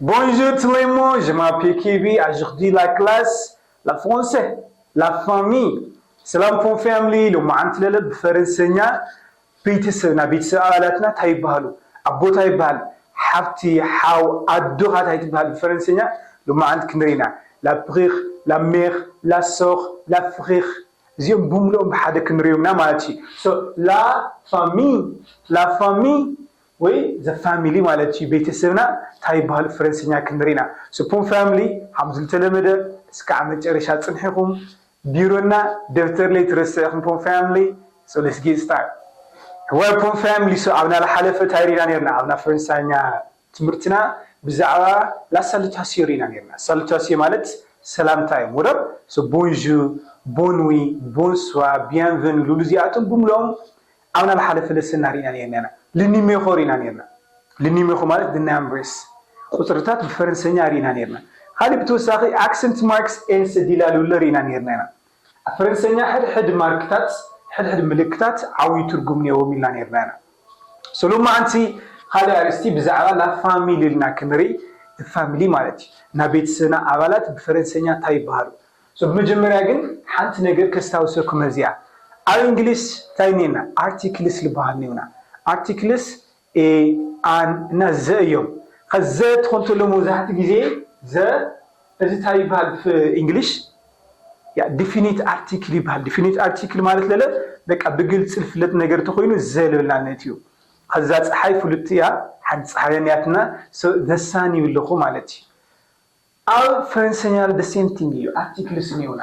Bonjour tout le monde, je m'appelle K B, je suis la classe, la français, la famille. ሰላም ፖም ፋሚሊ፣ ሎማዓንቲ ለለ ብፈረንሰኛ ቤተሰብና፣ ቤተሰብ ኣባላትና እንታይ ይበሃሉ? ኣቦ እንታይ ይበሃል? ሓፍቲ፣ ሓው፣ ኣዶ ኸዓ እንታይ ትበሃል ብፈረንሰኛ? ሎማዓንቲ ክንርኢ ኢና። La frère, la mère, la sœur, la frère. እዚኦም ብምልኦም ብሓደ ክንሪኦም ኢና ማለት እዩ። So la famille, la famille ወይ the family ማለት እዩ። ቤተሰብና እንታይ ይበሃሉ ፈረንሰኛ ክንርኢ ኢና። So ፖም ፋሚሊ፣ ከም ዝተለመደ እስካዕ መጨረሻ ጽንሒኹም ቢሮና ደብተር ለይትረስዕኹም ፖም ፋሚሊ። So let's get started. Well ፖም ፋሚሊ፣ so ኣብና ዝሓለፈ እንታይ ሪና ነርና? ኣብና ፈረንሳኛ ትምህርትና ብዛዕባ la salutation ሪና ነርና። Salutation ማለት ሰላምታ እዩ። ወደብ so bonjour, bonne nuit, bonsoir, bienvenue ሉሉ እዚኣቶም ብምልኦም ኣብና ዝሓለፈ ለሰና ሪና ነርና ኢና። Le numéro ሪና ነርና። Le numéro ማለት the numbers፣ ቁጽርታት ብፈረንሰኛ ሪና ነርና። ካልእ ብተወሳኺ accent marks and cédilats ሉሉ ሪና ነርና ኢና። ኣብ ፈረንሰኛ ሕድሕድ ማርክታት፣ ሕድሕድ ምልክታት ዓብዪ ትርጉም ነይሮም ኢልና ነርና ኢና። So ሎማዓንቲ ካልእ ኣርእስቲ ብዛዕባ la famille ኢልና ክንርኢ፣ ፋሚሊ ማለት እዩ። ናይ ቤተሰብና ኣባላት ብፈረንሰኛ እንታይ ይበሃሉ? So ብመጀመርያ ግን ሓንቲ ነገር ከስታውሰኩም እዚኣ። ኣብ እንግሊሽ እንታይ እኒአና? ኣርቲክልስ ዝበሃል እኒኡና። ኣርቲክልስ ኤ፣ ኣን እና ዘ እዮም። ከዚ ዘ ትኾን ተሎ መብዛሕትኡ ግዜ ዘ፣ እዚ እንታይ ይበሃል ብእንግሊሽ? ያ፣ ዲፊኒት ኣርቲክል ይበሃል። ዲፊኒት ኣርቲክል ማለት ለለ በቃ ብግልፂ ዝፍለጥ ነገር ተኾይኑ ዘ ልብልና ነት እዩ። ከዛ ፀሓይ ፍሉጥ እያ፣ ሓንቲ ፀሓይ እኒኣትና፣ so the sun ይብለኹ ማለት እዩ። ኣብ ፈረንሰኛ the same thing እዩ፣ ኣርቲክልስ እኒኡና።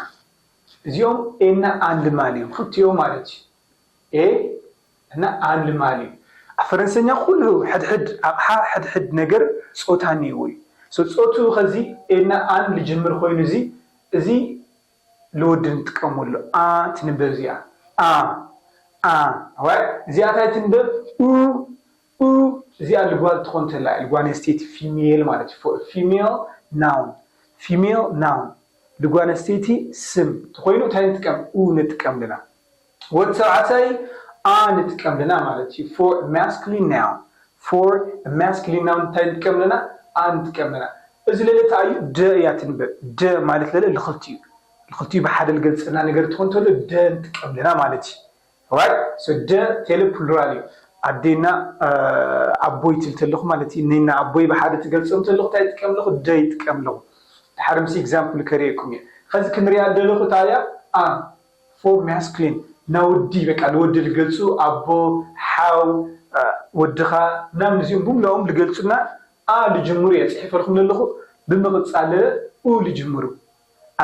እዚኦም ኤ እና ኣን ልማል እዮም፣ ክልቲኦም ማለት እዩ። ኤ እና ኣን ልማል እዩ። ኣብ ፈረንሰኛ ኩሉ ሕድሕድ ኣቕሓ፣ ሕድሕድ ነገር ጾታ እኒእዎ እዩ። So ጾቱ ከዚ ኤ እና ኣን ልጅምር ኮይኑ እዚ፣ እዚ ልወዲ ንጥቀመሉ። ኣ ትንበብ እዚኣ። ኣ፣ ኣ፣ right? እዚኣ እንታይ ትንበብ? ኡ፣ ኡ፣ እዚኣ ልጓል ትኾን ተላ፣ ልጓል ኣንስተይቲ ፊሜል ማለት እዩ። For female noun። ፊሜል ናውን። ልጓል ኣንስተይቲ ስም ተኾይኑ እንታይ ንጥቀም? ኡ ንጥቀም ኣለና። ወዲ ተባዕታይ ኣ ንጥቀም ኣለና ማለት እዩ። For masculine noun። For masculine noun እንታይ ንጥቀም ኣለና? ኣ ንጥቀም ኣለና። እዚ ለለ እንታይ እዩ? ደ እያ ትንበብ። ደ ማለት ለለ ልኽልቲኡ። ልኽልቲኡ ብሓደ ልገልጸልና ነገር ትኾን ተሎ ደ ንጥቀም ኣለና ማለት እዩ። Right? So ደ ቴለ ፕሉራል እዩ። ኣዴና፣ እ፣ ኣቦይ ትብል ተለኹ ማለት እዩ። እኔና ኣቦይ ብሓደ ትገልጾም ተለኹ እንታይ ይጥቀም ኣለኹ? ደ ይጥቀም ኣለኹ። ድሓር ምስ ኤግዛምፕል ከርእየኩም እየ። ኸዚ ክንሪኣ ዘለኹ እንታይ እያ? ኣ፣ for masculine፣ ናይ ወዲ፣ በቃ ንወዲ ልገልጹ፣ ኣቦ፣ ሓው፣ እ፣ ወድኻ፣ ምናምን እዚኦም ብምልኦም ልገልጹና፣ ኣ ልጅምሩ እየ ጽሒፈልኩም ዘለኹ፣ ብምቕጻል ኡ ልጅምሩ።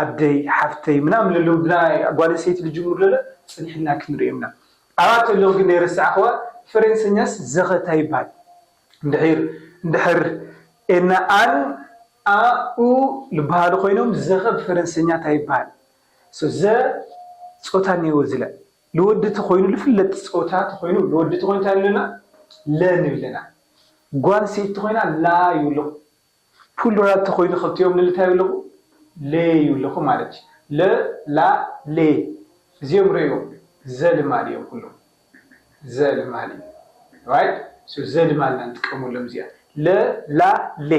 ኣደይ፣ ሓፍተይ፣ ምናምን ለለዉ ብናይ ጓል ኣንስተይቲ ልጅምሩ ለለ፣ ጽኒሕና ክንሪኦም ኢና። ኣብኣ ተለዉ ግን ዘይረሳዕኽዋ፣ ፈረንሰኛስ ዘኸ እንታይ ይበሃል? እንድሕር፣ እንድሕር ኤና ኣን፣ ኣ፣ ኡ ልበሃሉ ኮይኖም፣ ዘኸ ብፈረንሰኛ እንታይ ይበሃል? So፣ ዘ ጾታ እኒአዎ ዝለ። ልወዲ ተኾይኑ ልፍለጥ ጾታ ተኾይኑ፣ ልወዲ ተኾይኑ እንታይ ኣለና? ለ ንብለና። ጓል ኣንስተይቲ ተኾይና ላ ይብሉ። ፕሉራል ተኾይኑ ክልቲኦም ንል እንታይ ይብለኹ? ሌ ይብለኹ ማለት እዩ። ለ፣ ላ፣ ሌ። እዚኦም ርእዮም። ዘ ልማል እዮም ኩሎም። ዘ ልማል እዩ። Right? So ዘ ልማል ኢና ንጥቀመሎም እዚኣ። ለ፣ ላ፣ ሌ።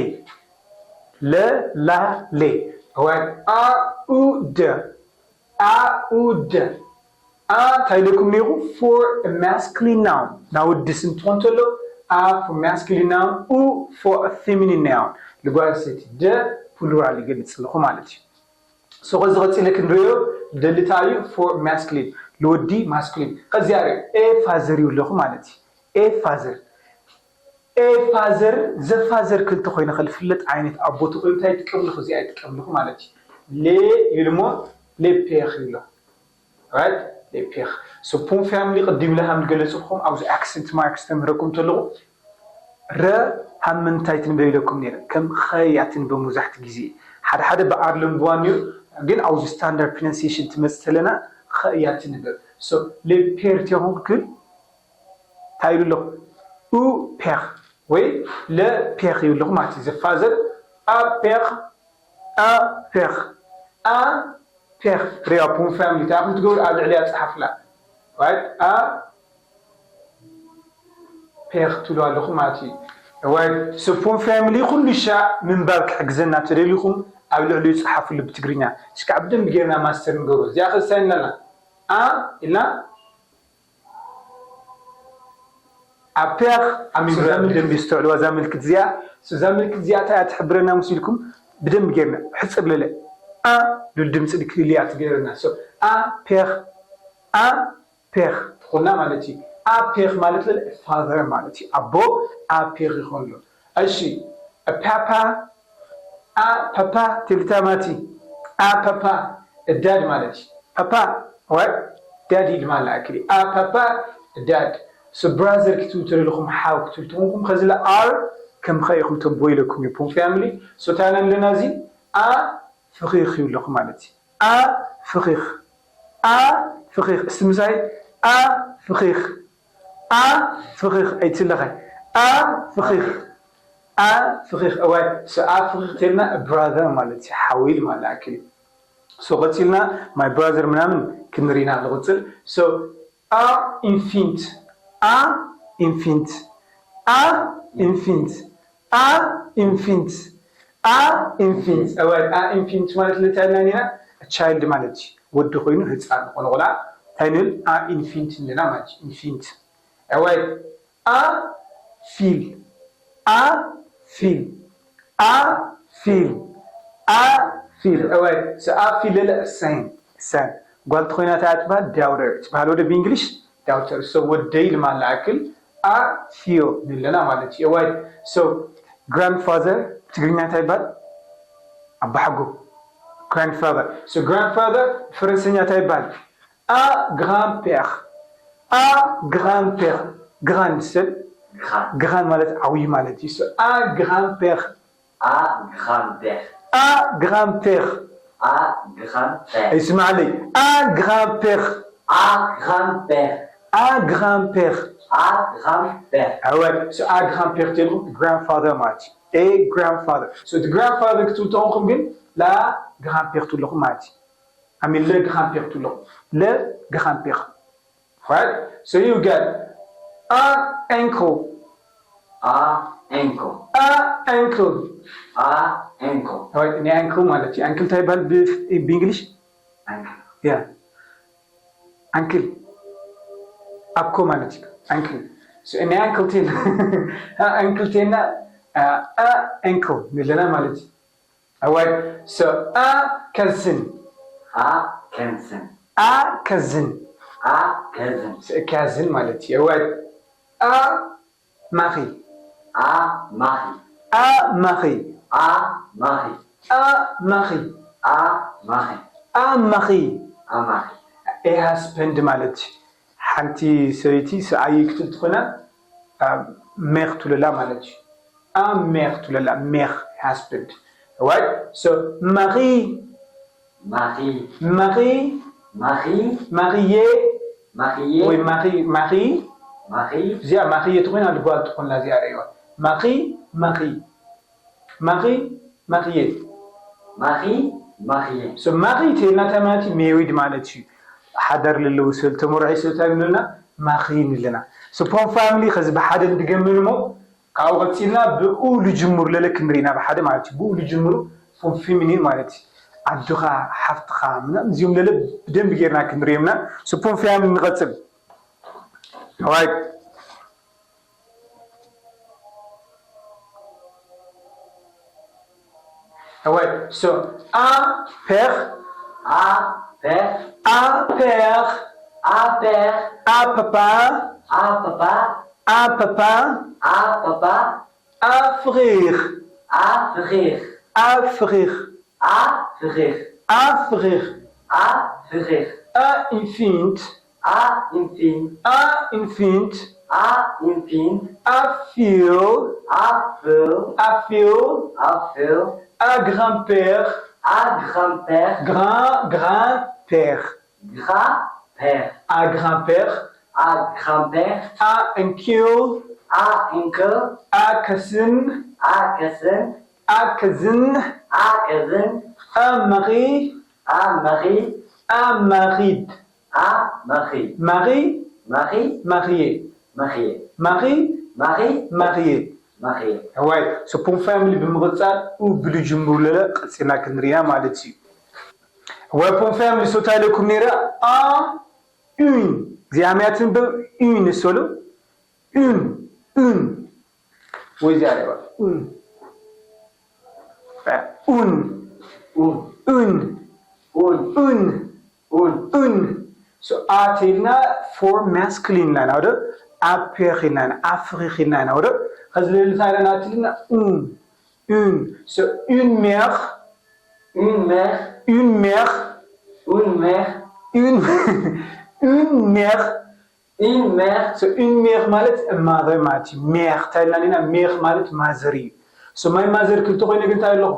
ለ፣ ላ፣ ሌ። Right? ኣ፣ ኡ፣ ደ። ኣ፣ ኡ፣ ደ። ኣ እንታይ ኢለኩም ነይሩ? For a masculine noun። ናይ ወዲ ስም ትኾን ተሎ፣ ኣ for masculine noun፣ ኡ for a feminine noun። ልጓል ኣንስተይቲ፣ ደ ፕሉራል ይገልጽ ኣለኹ ማለት እዩ። So ኸዚ ቐጺለ ክንሪኦ ደሊ እንታይ እዩ? For masculine፣ ልወዲ ማስኩሊን። ኸዚ ኣርእዮ፣ ኤ ፋዘር ይብለኹ ማለት እዩ። ኤ ፋዘር። ኤ ፋዘር፣ ዘ ፋዘር ክልተ ኮይነ ከልፍለጥ ዓይነት ኣቦ ተኾይኑ እንታይ ይጥቀምልኹ? እዚኣ ይጥቀምልኹ ማለት እዩ። ሌ ይብልሞ፣ ሌ ፔር ይብሎ። Right? ሌ ፔር። So ፖም ፋሚሊ ቅድም ኢለ ከም ዝገለጽኩም ኣብዚ ኣክሰንት ማርክ ዝተምህረኩም ተለኹ፣ ረ ሃም ምንታይ ትንበብ ኢለኩም ነይረ? ከም ኸ እያ ትንበብ መብዛሕትኡ ግዜ። ሓደ ሓደ ብኣር ለምብዋን እዩ፣ ግን ኣብዚ ስታንዳርድ ፕሮናንሲዬሽን ትመጽእ ተለና ኸ እያ ትንበብ። So ሌ ፔር ቴኹም ክል እንታይ ይብሉ ኣለኹ? ኡ ፔር ወይ ለ ፔር ይብሉ ኣለኹ ማለት እዩ። ዘፋዘር ኣ ፔር፣ ኣ ፔር፣ ኣ ፔር። ሪኣ ፖም ፋሚሊ እንታይ ኢኹም ትገብሩ? ኣብ ልዕሊኣ ጸሓፍላ። Right? ኣ ፔር ትብሉ ኣለኹ ማለት እዩ። እዋይ፣ ስፖን ፋሚሊ ኩሉ ሻዕ ምንባብ ክሕግዘና ተደሊኹም ኣብ ልዕሊኡ ጸሓፉሉ ብትግርኛ። እስካዕ ብደንብ ጌርና ማስተር ንገብሮ። እዚኣ ከሳይ ኣለና። ኣ ኢልና ኣፔኽ ኣሚን። እዛ ምልክት ብደንብ ይስተውዕልዋ። እዛ ምልክት እዚኣ፣ እዛ ምልክት እዚኣ እንታይ እያ ትሕብረና መሲልኩም? ብደንብ ጌርና ሕጽር ለለ ኣ ሉል ድምፂ ክልልያ ትገብረና። ሶ ኣፔኽ ኣፔኽ ትኾና ማለት እዩ። ኣፔኽ ማለት ለለ ፋዘር ማለት እዩ። ኣቦ ኣፔኽ ይኾን ኣሎ። እሺ፣ ፓፓ ኣ ፓፓ ትልታ ማቲ ኣ ፓፓ ዳድ ማለት እዩ። ፓፓ ወይ ዳድ ኢልማ ለኣክል ኣ ፓፓ ዳድ። ሶ ብራዘር ክትብሉ ተደለኹም፣ ሓው ክትብሉ ተኾንኩም፣ ከዚ ለ ኣር ከም ኸ ኢኹም ተቦ ኢለኩም እዩ። ፖን ፋሚሊ። ሶ ታና ኣለና እዚ ኣ ፍኺኽ ይብለኹም ማለት እዩ። ኣ ፍኺኽ ኣ ፍኺኽ። እስቲ ምሳይ ኣ ፍኺኽ ኣ ፍኺኽ። ኣይትለኸ ኣ ፍኺኽ ኣ ፍኺኽ። እዋይ፣ ሶ ኣ ፍኺኽ ተልና ብራዘር ማለት እዩ፣ ሓው ኢል ማለት ኣክል እዩ። ሶ ቀፂልና ማይ ብራዘር ምናምን ክንሪና ንቕፅል። ሶ ኣ ኢንፊንት ኣ ኢንፊንት ኣ ኢንፊንት ኣ ኢንፊንት ኣ ኢንፊንት። እዋይ፣ ኣ ኢንፊንት ማለት እንታይ ኢልና ኔና? ቻይልድ ማለት እዩ። ወዲ ኮይኑ ህፃን ዝኾነ ቆልዓ እንታይ ንብል? ኣ ኢንፊንት ንብለና ማለት እዩ። ኢንፊንት። እዋይ፣ ኣ ፊል ኣ ፊል ኣ ፊል ኣ ፊል። እዋይ፣ ሶ ኣ ፊል ለለ ሳይን ሳይን። ጓል ተኾይና እንታይ ትበሃል? ዳውተር ትበሃል ወደ ብእንግሊሽ ዳውተር። ሶ ወደይ ኢልማ ለኣክል ኣ ፊዮ ንብለና ማለት እዩ። እዋይ፣ ሶ ግራንድፋዘር ብትግርኛ እንታይ ይበሃል? ኣባሓጎ። ግራንድፋዘር። ሶ ግራንድፋዘር ብፈረንሰኛ እንታይ ይበሃል? ኣ ግራንድ ፔር ኣ ግራንድ ፔር። ግራንድ ሰብ ግራንድ ማለት ዓብዪ ማለት እዩ። ሶ ኣ ግራንድ ፔር ኣ ግራንድ ፔር ኣ ግራንድ ፔር ኣ ግራንድ ፔር። ይስማዕለይ። ኣ ግራንድ ፔር ኣ ግራንድ ፔር ኣ ግራንድ ፔር ኣ ግራንድ ፔር። እወ፣ ሶ ኣ ግራንድ ፔር ትብሉ ግራንድፋዘር ማለት እዩ። ኤ ግራንድፋዘር። ሶ እቲ ግራንድፋዘር ክትብሉ ተኾንኩም ግን ላ ግራንድ ፔር ትብሉ ኣለኹም ማለት እዩ። ኣሚን ለ ግራንድ ፔር ትብሉ ኣለኹም። ለ ግራንድ ፔር። Right? So you get ኣ ኣንክል ኣ ኣንክል ኣ ኣንክል ኣ ኣንክል። Right? ናይ ኣንክል ማለት እዩ። ኣንክል እንታይ ይበሃል ብ-፣ ብእንግሊሽ? ኣንክል። ያ። ኣንክል። ኣኮ ማለት እዩ። ኣንክል። So ናይ ኣንክል ቴና፣ ኣ ኣንክል ቴና፣ ኣ፣ ኣ ኣንክል ንለና ማለት እዩ። እዋይ፣ ሶ ኣ ከዝን። ኣ ከዝን። ኣ ከዝን። ኣ ከዝን። ሶ ከዝን ማለት እዩ። እዋይ፣ ኣ ማኺ። ኣ ማኺ። ኣ ማኺ። ኣ ማኺ። ኣ ማኺ። ኣ ማኺ። ኣ ማኺ። ኣ ማኺ። ኤ ሃስበንድ ማለት እዩ። ሓንቲ ሰበይቲ ሰብኣይ ክትብል ትኾና፣ ኣ፣ ሜር ትብለላ ማለት እዩ። ኣ ሜር ትብለላ፣ ሜር ሃስበንድ። እዋይ፣ ሶ ማኺ። ማኺ። ማኺ። ማኺ። ማኺየ። ማኺየ። ወይ ማኺ፣ ማኺ። ማኺ። እዚኣ ማኺየ ትኾይና፣ ልጓል ትኾንላ እዚኣ ርእይዋ። ማኺ፣ ማኺ። ማኺ፣ ማኺየ። ማኺ፣ ማኺየ። ሶ ማኺ ተይልና እንታይ ማለት እዩ? ሜሪድ ማለት እዩ። ሓዳር ለለዉ ሰብ፣ ተመርዒ ሰብ እንታይ ንብለና? ማኺ ንብለና። ሶ ፖን ፋሚሊ ከዚ ብሓደ ንድገምን እሞ ካብኡ ቀፂልና ብኡ ልጅምሩ ለለ ክንርኢ ኢና ብሓደ ማለት እዩ። ብኡ ልጅምሩ ፎም ፊሚኒን ማለት እዩ። ኣጆኻ፣ ሓፍትኻ፣ ምናምን እዚኦም ለለ ብደንብ ጌርና ክንርእዮም ኢና። ሶ ፖም ፋሚሊ ንቐፅል። Right. Right. So, ኣ ፔር ኣ ፔር ኣ ፔር ኣ ፔር ኣ ፓፓ ኣ ፓፓ ኣ ፓፓ ኣ ፓፓ ኣ ፍኺኽ ኣ ፍኺኽ ኣ ፍኺኽ ኣ ፍኺኽ ኣ ፍኺኽ ኣ ፍኺኽ ኣ ኢንፊንት ኣ ኢንፊንት ኣ ኢንፊንት ኣ ኢንፊንት ኣ ፊል ኣ ፍል ኣ ፊል ኣ ፊል ኣ ግራንድ ፔር ኣ ግራንድ ፔር ግራን ግራንድ ፔር ግራንድ ፔር ኣ ግራንድ ፔር ኣ ግራንድ ፔር ኣ እንክል ኣ እንክል ኣ ከስን ኣ ከስን ኣ ከዝን ኣ ከዝን ኣ መኺ ኣ መኺ ኣ ማኺድ ኣ መኺ ማኺ ማኺ ማኺየ ማኺየ ማኺ ማኺ ማኺየ ማኺ እዋይ። So point family ብምቕጻል ኡ ብልጅምሩ ለለ ቀጺልና ክንሪኣ ማለት እዩ። እዋይ point family so እንታይ ኢለኩም ነይረ? A une እዚኣ መያ ትንበብ une ንሰሉ une une ወይ እዚኣ ባ une une ኡን une ኡን une ኡን une so a ተይልና for masculine ኢና ወደ apère ኢና apère ኢና ወደ ከዚ ልልታ ኢና ትልና une une so une mère ኡን ሜር une mère ኡን ሜር une une mère ኡን ሜር so une mère ማለት mother ማለት እዩ። mère እንታይ ኢልና ኢና? mère ማለት mother እዩ። so my mother ክልተ ኮይነ ግን እንታይ ኣለኹ?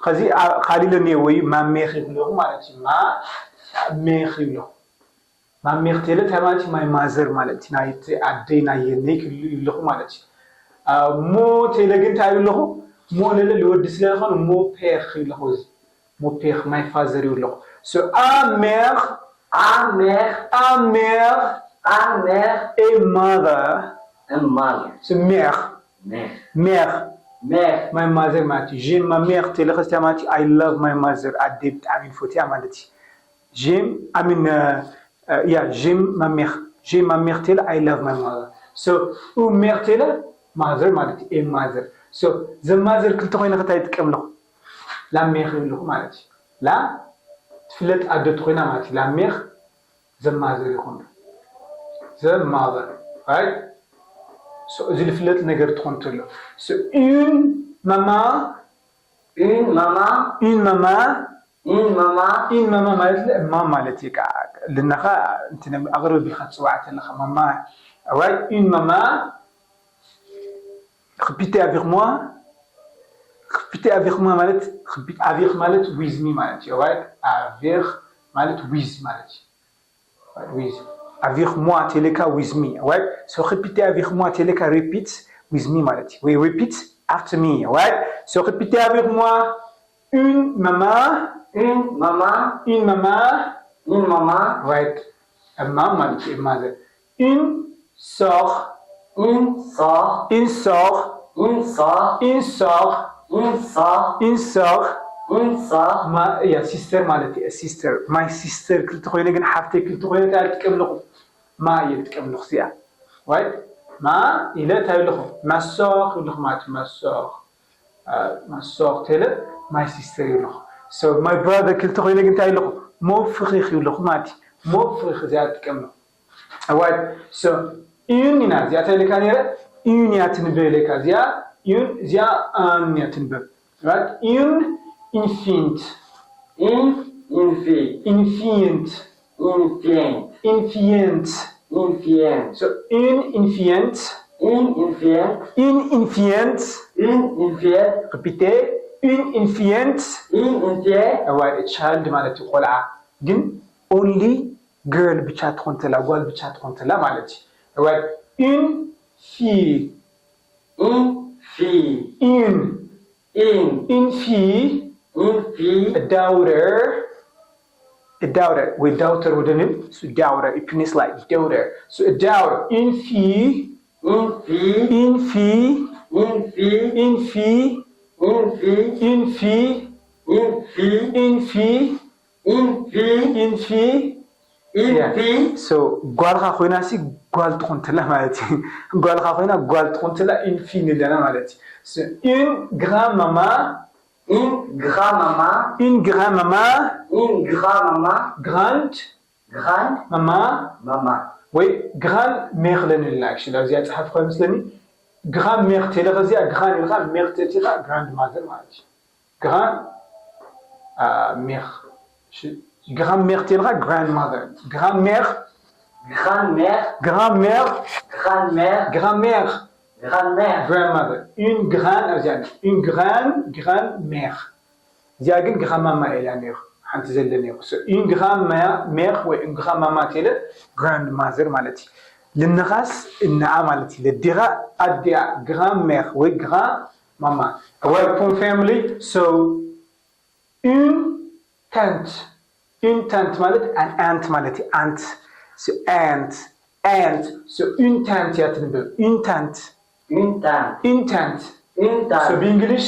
ከዚ ቃሊለ እኒኦ ወይ ma mère ይብለኹ ማለት እዩ። ma mère ይብለኹ። ma mère ቴለ እንታይ ማለት እዩ? my mother ማለት እዩ። ናይ ኣደይ ናይ የነይ ክልሉ ይብለኹ ማለት እዩ። ሞ ቴለ ግን እንታይ ይብለኹ? ሞ ለለ ልወዲ ስለዝኾነ mon père ይብለኹ። እዚ mon père my father ይብለኹ። so a mère a mère a mère a mère et mother እማል so mère ሜር mère ሜር my mother ማለት እዩ። j'aime ma mère ቴለ ከዚ እንታይ ማለት እዩ? I love my mother ኣደይ ብጣዕሚ ይፈትያ ማለት እዩ። j'aime I mean yeah j'aime ma mère j'aime ma mère ቴለ I love my mother so une mère ቴለ mother ማለት እዩ። mother so the mother ክልተ ኮይነ ከታይ ይጥቀም ኣለኹ? la mère ይብለኹ ማለት እዩ። la ትፍለጥ ኣደ ተኮይና ማለት እዩ። la mère the mother ይኾን the mother right so እዚ ዝፍለጥ ነገር ትኾን ተሎ so une maman ኡን ማማ une maman ኡን ማማ une maman ማለት እማ ማለት እዩ። ከዓ ልናኻ እንትን ኣቕርብ ኢኻ ትፅዋዕ ተለኻ ማማ እዋይ une maman répétez avec moi répétez avec moi ማለት répétez avec ማለት with me ማለት እዩ። እዋይ avec ማለት with ማለት እዩ። with avec moi ቴሌካ with me right so répétez avec moi ቴሌካ repeat with me ማለት እዩ። ወይ repeat after me right so répétez avec moi une maman ኡን ማማ une maman ኡን ማማ right እማ ማለት እዩ። mother une sœur ኡን ሶ une sœur ኡን ሶ une sœur ኡን ሶ une sœur ኡን ሶ ያ sister ማለት እዩ። sister my sister ክልተ ኮይነ ግን ሓፍተይ ክልተ ኮይነ እንታይ ትጥቀም ኣለኹ? ma እየ ትጥቀም ኣለኹ እዚኣ right ma ኢለ እንታይ ኣለኹ? ma sœur ይብለኹ ማለት እዩ። ma sœur ma sœur ቴለ my sister ይብለኹ። so my brother ክልተ ኮይነ ግን እንታይ ኣለኹ? mon frère ይብለኹ ማለት እዩ። mon frère እዚኣ ትጥቀም ኣለኹ። እዋይ so une ኢና እዚኣ እንታይ ኢለካ ነይረ? une እያ ትንበብ ኢለካ እዚኣ une እዚኣ un እያ ትንበብ right une infant ኡን ኢንፊ infant ኢንፊንት infant ኢንፊንት so une infant ኡን ኢንፊንት une infant ኡን ኢንፊንት répétez une infant ኡን ኢንፊንት እዋይ child ማለት እዩ ቆልዓ ግን only girl ብቻ ትኾን ተላ ጓል ብቻ ትኾን ተላ ማለት እዩ። እዋይ une fille ኡን ፊ une ኡን une fille ኡን ፊ a daughter a daughter ወይ daughter ወደ ምን so daughter it means like daughter so a daughter une fille ኡን ፊ une fille ኡን ፊ une fille ኡን ፊ une fille ኡን ፊ une fille ኡን ፊ une fille ኡን ፊ so ጓልኻ ኮይና ሲ ጓል ትኾን ትላ ማለት እዩ። ጓልኻ ኮይና ጓል ትኾን ትላ une fille ንለና ማለት እዩ። So une grand maman ኡን ግራ ማማ une grand maman ኡን ግራ ማማ grand ግራንድ maman ማማ ወይ grand mère ለንልና actually ኣብዚኣ ፀሓፍካ ይመስለኒ። grand mère ቴለ ከዚኣ grand ኢልካ mère ቴቲኻ grand mother ማለት እዩ። grand mère grand mère ቴልካ grand mother grand mère ግራንድ ሜር grand mère ግራንድ ሜር grand mère ግራንድ ሜር grand mother une grand ኣብዚኣ une grand grand mère እዚኣ ግን grand maman ኢላ ነይሩ ሓንቲ ዘለ ነይሩ une grand mère ወይ une grand maman ቴለ grand mother ማለት እዩ። ልነኻስ እናኣ ማለት እዩ። ለዲኻ ኣዲኣ grand mère ወይ grand maman ወይ point family so une tante une tante ማለት an aunt ማለት እዩ። aunt so aunt aunt so une tante እያ ትንበብ une tante Une tante. Une tante. Une tante. So ብእንግሊሽ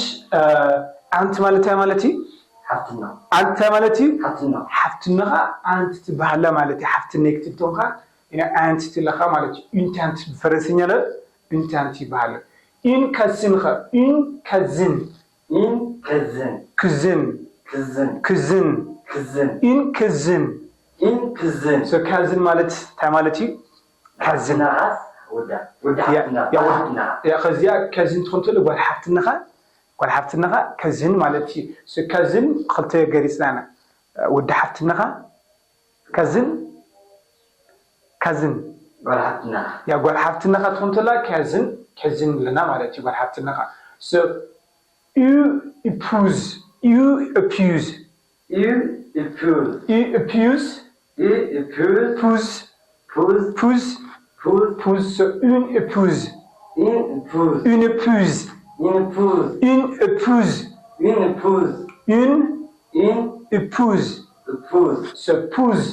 ኣንቲ ማለት እንታይ ማለት እዩ? ሓፍትና። ኣንቲ እንታይ ማለት እዩ? ሓፍትና። ሓፍትነኻ ኣንቲ ትበሃላ ማለት እዩ። ሓፍትነይ ክትብል ተኾንካ ኣንቲ ትለኻ ማለት እዩ። Une tante ብፈረንስኛ ለ une tante ይበሃል። Une cousin ኸ? Une cousin. Une cousine. Cousin. Cousine. Cousin. Cousine. Une cousine. Une cousine. So cousin ማለት እንታይ ማለት እዩ? Cousin. ሓፍትና ኻስ ወዳ ወዳ ሓፍትና። ያ ሓፍትና። ያ ከዚኣ cousin ትኾን ትል ጓል ሓፍትነኻ ጓል ሓፍትነኻ cousin ማለት እዩ። So cousin ክልተ ገሪፅና ኢና። ወዲ ሓፍትነኻ cousin cousin ጓል ሓፍትና። ያ ጓል ሓፍትነኻ ትኾን ትላ cousin cousin ኣለና ማለት እዩ። ጓል ሓፍትነኻ so u épouse u épouse U épouse. u épouse U épouse. Épouse. Épouse. Épouse. Épouse. Épouse. So, une épouse. Une épouse. Une épouse. Une épouse. Une épouse. Une épouse. Une Une épouse. Épouse. So, épouse.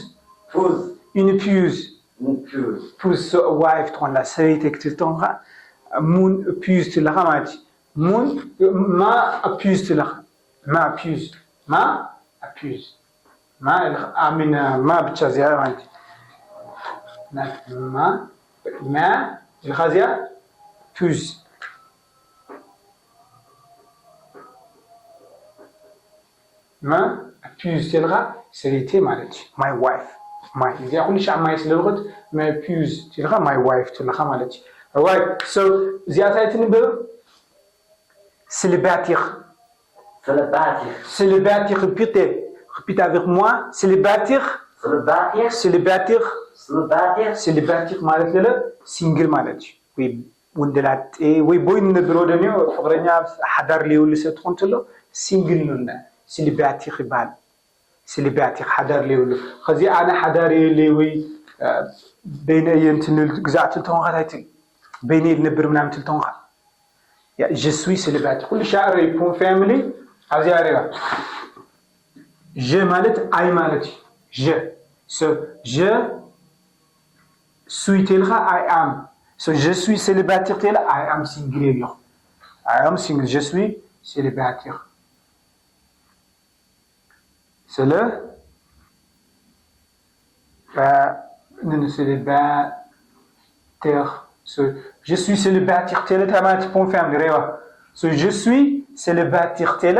Épouse. Une épouse. Une épouse. Épouse, so, wife ትኾንላ ሰበይቲ ክትብል ተኾንካ፣ ሙን épouse ትለኻ ማለት እዩ። ሙን፣ ማ épouse ትለኻ። ማ épouse። ማ épouse። ማ ኢልኻ፣ I mean, ማ ብቻ እዚኣ ማለት እዩ። ማ፣ ማ ኢልኻ እዚኣ épouse። ማ épouse ተልኻ ሰበይቲ ማለት እዩ። My wife። My እዚኣ ኩሉ ሻዕ my ስለልኹት my épouse ተልኻ my wife ተልኻ ማለት እዩ። Right. So እዚኣ እንታይ ትንብብ? Célibataire. Célibataire. Célibataire, répétez. Répétez avec moi. Célibataire. Célibataire. Célibataire. Célibataire. Célibataire ማለት ለለ ሲንግል ማለት እዩ። ወይ ወንደላጤ ወይ ቦይ ንነብር ወደንዮ ፍቅረኛ ሓዳር ለይብሉ ሰብ ትኾን ተሎ ሲንግል ንልና። Célibataire ይበሃል። Célibataire ሓዳር ለይብሉ። ከዚ ኣነ ሓዳር የለይ ወይ በይነ እየ እንትን ልብል ግዛዕ ትልተኾንካ ታይትል በይነ ልነብር ምናምን ትልተኾንካ je suis célibataire ኩሉ ሻዕረ point family ኣብዚኣ ሪባ je ማለት I ማለት እዩ je so je suis ተልካ I am so je suis célibataire ተለ I am single የለኹ I am single je suis célibataire ስለ ን célibataire so je suis célibataire ተለ ተማቲ point family ሬዋ so je suis célibataire ተለ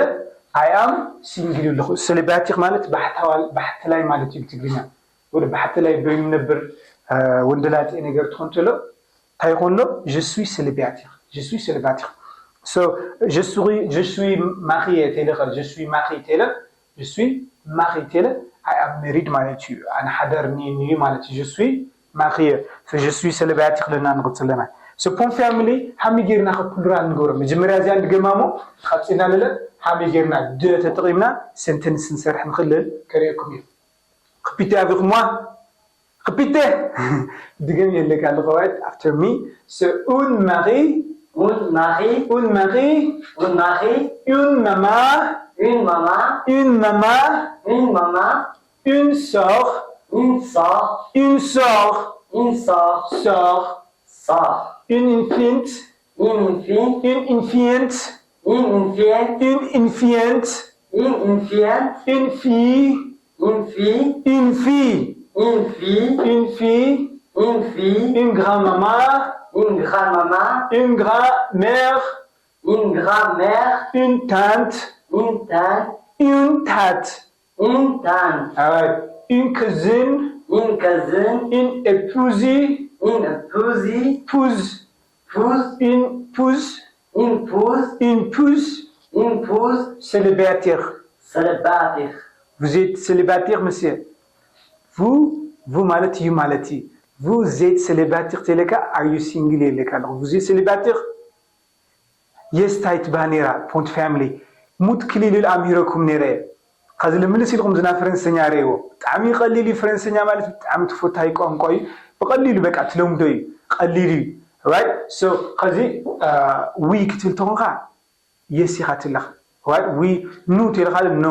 I am single ኣለኹ célibataire ማለት ባሕታዋል ባሕትላይ ማለት እዩ ብትግርኛ ወደ ባሕትላይ በይኑ ነብር ወንደላጤ ነገር ትኾን ተሎ እንታይ ይኾን ኣሎ je suis célibataire je suis célibataire so je suis je suis marié ተለ je suis marié ተለ je suis marié ተለ I am married ማለት እዩ ኣነ ሓዳር እኒኒ ማለት እዩ je suis marié so je suis célibataire ክለና ንቕፅል ኣለና so point family ሃመይ ጌርና ከ plural ንገብሮ መጀመርያ እዚኣ ንድገማ እሞ ቀፂልና ለለ ሃመይ ጌርና de ተጠቒምና sentence ንሰርሕ ንኽልል ከርእየኩም እዩ répétez avec moi répétez ድገም የለካ ኣለኸ right after me so un mari Un mari. Un mari. Un mari. Une maman. Une maman. Une maman. Une maman. Une sœur. Une sœur. Une sœur. Une sœur. Sœur. Sœur. Une infante. Une infante. Une infante. Une infante. Une infante. Une infante. Une fille. Une fille. Une fille. Une fille. Une fille. Une fille. Une grand-maman. Une grand-maman. Une grand-mère. Une grand-mère. Une tante. Une tante. Une tante. Une tante. Ah ouais. Une cousine. Une cousine. Une épouse. Une épouse. Pousse. Pousse. Une pousse. Une pousse. Une pousse. Une pousse. Célibataire. Célibataire. Vous êtes célibataire, monsieur? Vous, vous ማለት እዩ ማለት እዩ። Vous êtes célibataire ተለካ are you single የለካ ኣለኹ። Vous êtes célibataire? Yes ታይ ትበሃል ነይራ ፖንት ፋሚሊ ሙት ክሊልል ኣምሂረኩም ነይረ። ከዚ ልምልስ ኢልኩም ዝና ፈረንሰኛ ረይዎ። ብጣዕሚ ቀሊል እዩ ፈረንሰኛ ማለት ብጣዕሚ ትፈታዊ ቋንቋ እዩ። ብቀሊሉ በቃ ትለምዶ እዩ። ቀሊል እዩ። Right? So ከዚ ዊ ክትብል ተኾንካ የስ ኢኻ ትለኻ። Right? ዊ ኑ ተለኻ ኖ።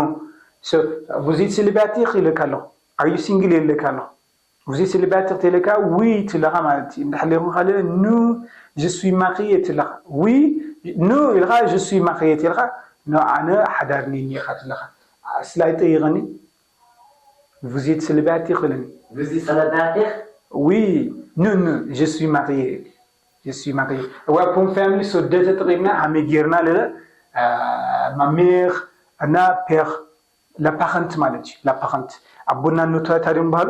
So vous êtes célibataire ይለካ ኣለኹ። Are you single ይለካ ኣለኹ። Vous êtes célibataire ተለካ ዊ ትለኻ ማለት እዩ። እንድሕር ለይኹን ካልእ ኑ je suis marié ትለኻ። Oui, non ኢልኻ je suis marié ኢልኻ። No ኣነ ሓዳር ነይኒ ኢኻ ትለኻ። ስላይ ጠይቐኒ። Vous êtes célibataire ክብለኒ። Vous êtes célibataire? Oui, non, non, je suis marié. Je suis marié. Wa pun family so de ተጠቂምና ሃመይ ጌርና ለለ ma mère እና père la parente ማለት እዩ። La parente ኣቦና እኖታ ድዮም በሃሉ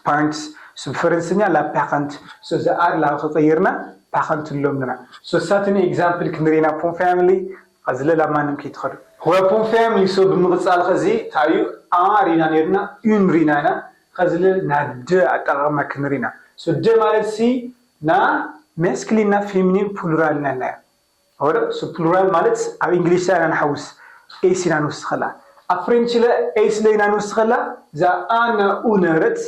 parents። So ብፈረንስኛ la parente። So the are ላ ከቀይርና parent ንብሎም ኣለና። So ሳትኒ example ክንሪና pun family ከዚ ለላ ማንም ከይትኸዱ። Wa pun family so ብምቕጻል ከዚ ታዩ a ሪና ኔርና une ሪና ኢና። ከዚ ለላ de ኣጠቓቕማ ክንሪና። So de ማለት ሲ ና masculine ና féminin plural ና ና ወረ ሱ plural ማለት ኣብ እንግሊሽ ኢና ንሓውስ ኤስ ኢና ንወስኸላ። ኣብ ፍሬንች ለ ኤስ ለ ኢና ንወስኸላ። እዛ a ና u ነበረት፣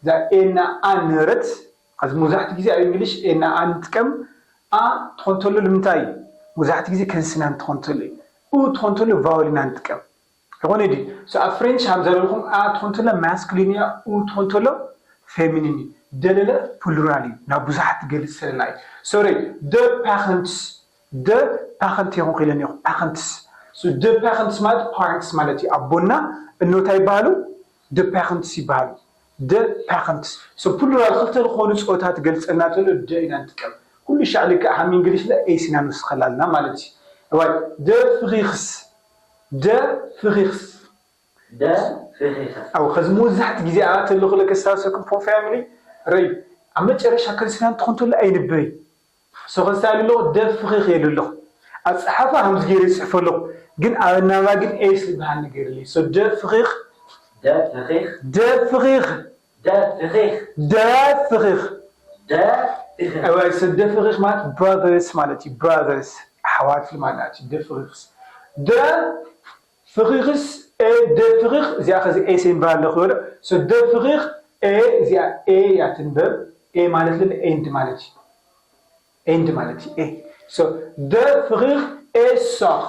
እዛ a ና a ነበረት። ኣብዚ መብዛሕትኡ ግዜ ኣብ እንግሊሽ a ና a ንጥቀም። a ትኾን ተሎ ንምንታይ እዩ? መብዛሕትኡ ግዜ consonant ትኾን ተሎ እዩ። u ትኾን ተሎ vowel ኢና ንጥቀም። ይኾነ ድዩ? So ኣብ ፍሬንች ከም ዘለኹም a ትኾን ተሎ masculine እያ፣ u ትኾን ተሎ féminin እዩ። de ለለ plural እዩ፣ ናብ ብዙሓት ትገልጽ ስለና እዩ። Sorry, de parents de parents ይኹን ክኢለ እኒኹ። Parents so de parents ማለት parents ማለት እዩ። ኣቦና እኖታ ይበሃሉ፣ de parents ይበሃሉ። De parents so plural ክልተ ዝኾኑ ጾታ ትገልጸልና ተሎ de ኢና ንጥቀም። ኩሉ ሻዕ ልክዕ ሃም እንግሊሽ ለ ኤስ ኢና ንወስኸላ ኣለና ማለት እዩ። እዋይ de frères de frères de frères ኣብ ከዚ መብዛሕቲ ግዜ ኣባተ ኣለኹ ለከስታውሰኩም pun family ረይ ኣብ መጨረሻ consonant ትኾን ተሎ ኣይንበይ so ከስታይል ኣለኹ de frères የሉ ኣለኹ። ኣጸሓፋ ከምዚ ገይረ ይጽሕፎ ኣለኹ፣ ግን ኣብ ኣናባ ግን ኤስ ዝበሃል ነገር የለ። So de frères de frères de frères de frères de frères de frères እዋይ so de frères ማለት brothers ማለት እዩ። Brothers ኣሕዋት ማለት እዩ። De frères de frères et de frères እዚኣ ከዚ ኤስ ይበሃል ኣለኹ። So de frères et እዚኣ a እያ ትንበብ። A ማለት ለ and ማለት እዩ። And ማለት እዩ። A so de frères et sœurs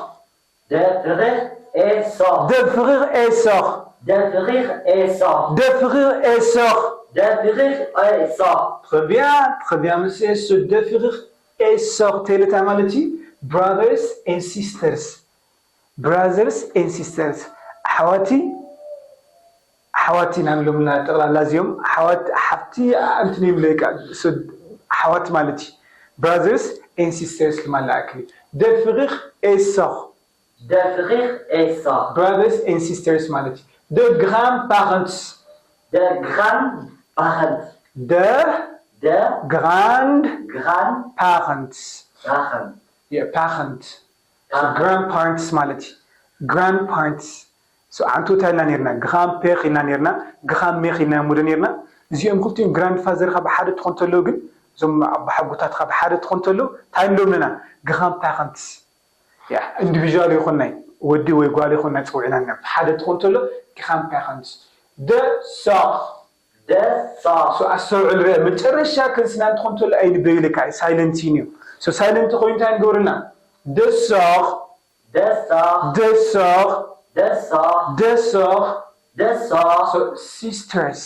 de frères et sœurs de frères et sœurs de frères et sœurs de frères et sœurs de frères et sœurs Très bien, très bien, monsieur. So de frères et sœurs ተይለታ ማለት እዩ። Brothers and sisters brothers and sisters ኣሕዋቲ ኣሕዋቲ ኢና ንብሎም ጠቕላላ እዚኦም ኣሕዋት ሓፍቲ እንትን እዮም ደቂ ኣሕዋት ማለት እዩ። Brothers and sisters ማለት ኣክል de frères et sœurs de frères et sœurs brothers and sisters ማለት እዩ። De grands parents de grands parents de de grands grands parents parents yeah, parents so grandparents ማለት እዩ። Grandparents so ኣንቶታ ኢልና ኔርና፣ grand père ኢልና ኔርና፣ grand mère ኢልና ሙደ ኔርና። እዚኦም ክልቲኦም grandfather ካ ብሓደ ትኾን ተለዉ ግን እዞም ኣቦሓጎታት ካ ብሓደ ትኾን ተለዉ እንታይ ንብሎም ኣለና? Grand parents yeah individual ይኹን ናይ ወዲ ወይ ጓል ይኹን ናይ ጸውዕና ኢና ብሓደ ትኾን ተሎ grand parents de sœurs de sœurs so ኣስተውዕል ርአ መጨረሻ consonant ትኾን ተሎ ኣይንበይልካ silent እዩ። So silent ኮይኑ እንታይ ንገብርና? De sœurs de sœurs de sœurs de sœurs de sœurs de sœurs so sisters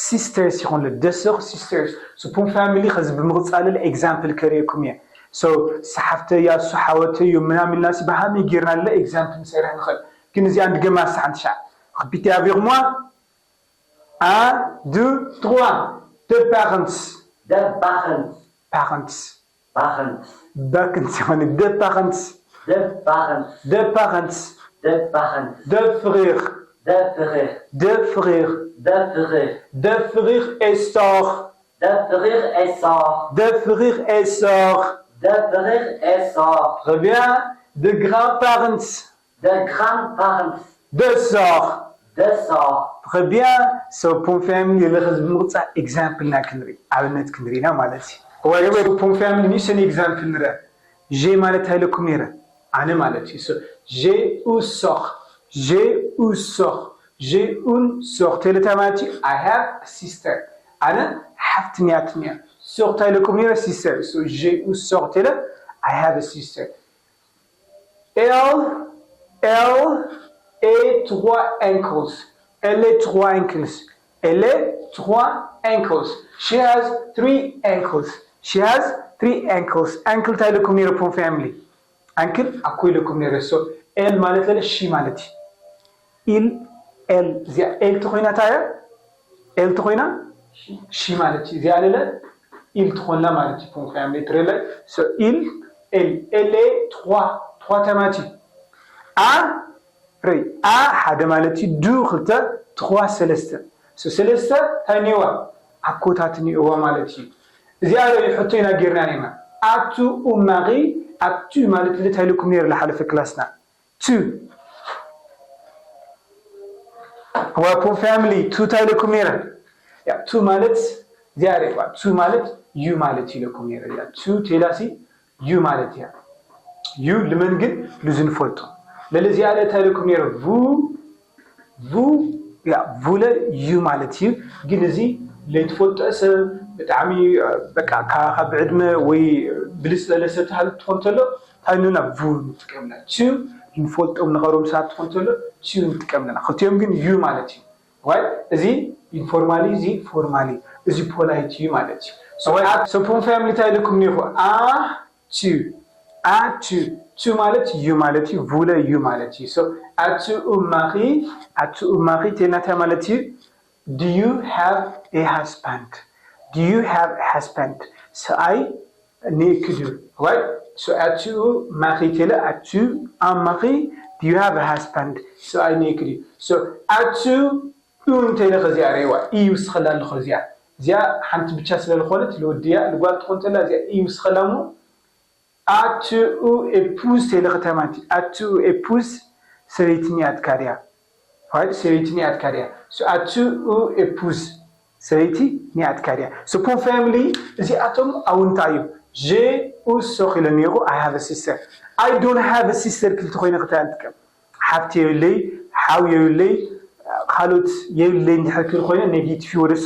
sisters ይኾን de sœurs sisters so pun family ከዚ ብምቕጻል example ከርእየኩም እየ። So ሰሓፍተያ እሱ ሓወተዩ ምናምን ኢልና ሲ ብሃመይ ጌርና ለ example ንሰርሕ ንኽእል። ግን እዚኣ ንድገማ ሳ ሓንቲ ሻዕ répétez avec moi un deux trois de parents de parents parents parents parents ይኾን de parents de parents de parents de parents de frères de frères de frères de frères de frères et sœurs de frères et sœurs de frères et sœurs de frères et sœurs Très bien. De grands-parents. De grands-parents. De sœurs. De sœurs. Très bien. So pun family ለኸዚ ብምቕጻ example ና ክንርኢ ኣብነት ክንርኢ ኢና ማለት እዩ። ወይ ወይ pun family ንሰን example ንረ j'ai ማለት ኣይለኩም ነረ ኣነ ማለት እዩ። So j'ai une sœur j'ai une sœur j'ai une sœur ተለታ ማለት እዩ I have a sister ኣነ ሓፍቲ ኒያትኒ እያ። Sœur እንታይ ኢለኩም ነረ sister so j'ai une sœur ተለ I have a sister Elle elle a trois ankles elle a trois ankles elle a trois ankles she has three ankles She has three ankles. Ankle እንታይ ኢለኩም ነይረ ፖም ፋሚሊ? ኣንክል ኣኮ ኢለኩም ነይረ። So ኤል ማለት ለለ ሺ ማለት እዩ። ኢል ኤል እዚኣ ኤል ተኮይና ታያ ኤል ተኮይና ሺ ማለት እዩ። እዚኣ ለለ ኢል ትኾንላ ማለት እዩ። ፖም ፋሚሊ ትሬላይ ኢል ኤል ኤል ኤ ትኳ ትኳ ተማቲ ኣ ርይ ኣ ሓደ ማለት እዩ። ዱ ክልተ ትኹዋ ሰለስተ ሰለስተ እንታይ እኒዋ ኣኮታት እኒእዋ ማለት እዩ። እዚኣ ርይ ሕቶ ኢና ጌርና ኔርና ኣቱ ኡማኺ ኣቱ ማለት እንታይ ኢልኩም ነይሩ ዝሓለፈ ክላስና ቱ ዋፖም ፋሚሊ ቱ እንታይ ኢልኩም ነይረ ቱ ማለት እዚኣ ርይዋ ቱ ማለት ዩ ማለት ኢለኩም ነይረ ቱ ቴላሲ ዩ ማለት እያ። ዩ ልመን ግን ልዝንፈልጦ ለለዚኣ ለእታ ኢለኩም ነይረ ቡ ቡ ያ ቡለ ዩ ማለት እዩ። ግን እዚ ለይትፈልጦ ሰብ ብጣዕሚ በቃ ካብ ዕድመ ወይ ብልፅ ለለ ሰብ ተሃሉ ትኾን ተሎ ታይኑና ቡ ንጥቀምና ዩ ንፈልጦም ንቐሮም ሰባት ትኾን ተሎ ዩ ንጥቀምና ክልቲኦም ግን ዩ ማለት እዩ። ዋይ እዚ ኢንፎርማሊ እዚ ፎርማሊ እዚ ፖላይት እዩ ማለት እዩ። ሰፖን ፋሚሊ እንታይ ኢለኩም ኒኹ ኣ ቱ ኣቱ ቱ ማለት ዩ ማለት እዩ ቡለ ዩ ማለት እዩ። ኣቱ ኡማኺ ኣቱ ኡማኺ ቴናታ ማለት እዩ። Do you have a husband? Do you have a husband? ሰኣይ ኒክዱ ዋይ ኣቱ ማኺ ቴለ ኣቱ ኣማኺ Do you have a husband? ሰኣይ ኒክዱ ኣቱ ኡ እንተይለ ከዚኣ ረይዋ እዩ ስኸላ ኣለኹ እዚኣ እዚኣ ሓንቲ ብቻ ስለ ዝኾነት ልወድያ ልጓል ትኾን ተላ እዚኣ እዩ ስኸላ ሞ ኣትኡ ኤፑዝ ተይለ ከተማ ኣትኡ ኤፑዝ ሰበይቲ ኒኣትካ ድያ ሰበይቲ ኒኣትካ ድያ ኣትኡ ኤፑዝ ሰበይቲ ኒኣትካ ድያ ስፖን ፋሚሊ እዚኣቶም ኣውንታ እዮም ጄ ኡሶ ክኢለ ኒኹ I have a sister I don't have a sister ክልተ ኮይነ ክታይ ንጥቀም ሓፍቲ የብለይ ሓው የብለይ ካልኦት የብለይ እንድሕር ክብል ኮይነ ኔጌቲቭ ይወደሱ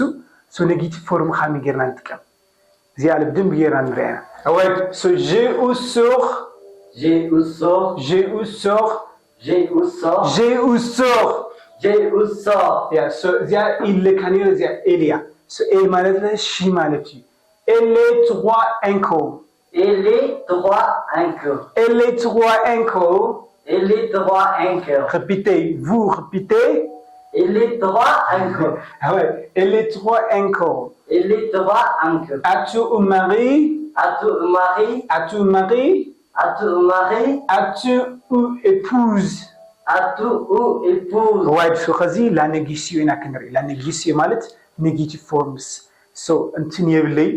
ሶ ኔጌቲቭ ፎርም ካሚ ጌርና ንጥቀም እዚኣ ብደንብ ጌርና ንሪኣ ኢና። Alright, so j'ai eu sur, j'ai eu sur, j'ai eu sur, j'ai eu sur, j'ai eu sur, j'ai eu sur. Yeah, so እዚኣ ኢለካ ነይረ እዚኣ ኤል እያ። So ኤል ማለት ለ ሺ ማለት እዩ። Elle est trois uncle. Elle est trois uncle. Elle est trois uncle. Elle est trois uncle. Répétez, vous répétez. Elle est trois uncle. Ah ouais, elle est trois uncle. Elle est trois uncle. As-tu un mari? As-tu un mari? As-tu un mari? As-tu un mari? As-tu une épouse? As-tu une épouse? Right, so ከዚ la négation ኢና ክንርኢ la négation ማለት negative forms so እንትን የብለይ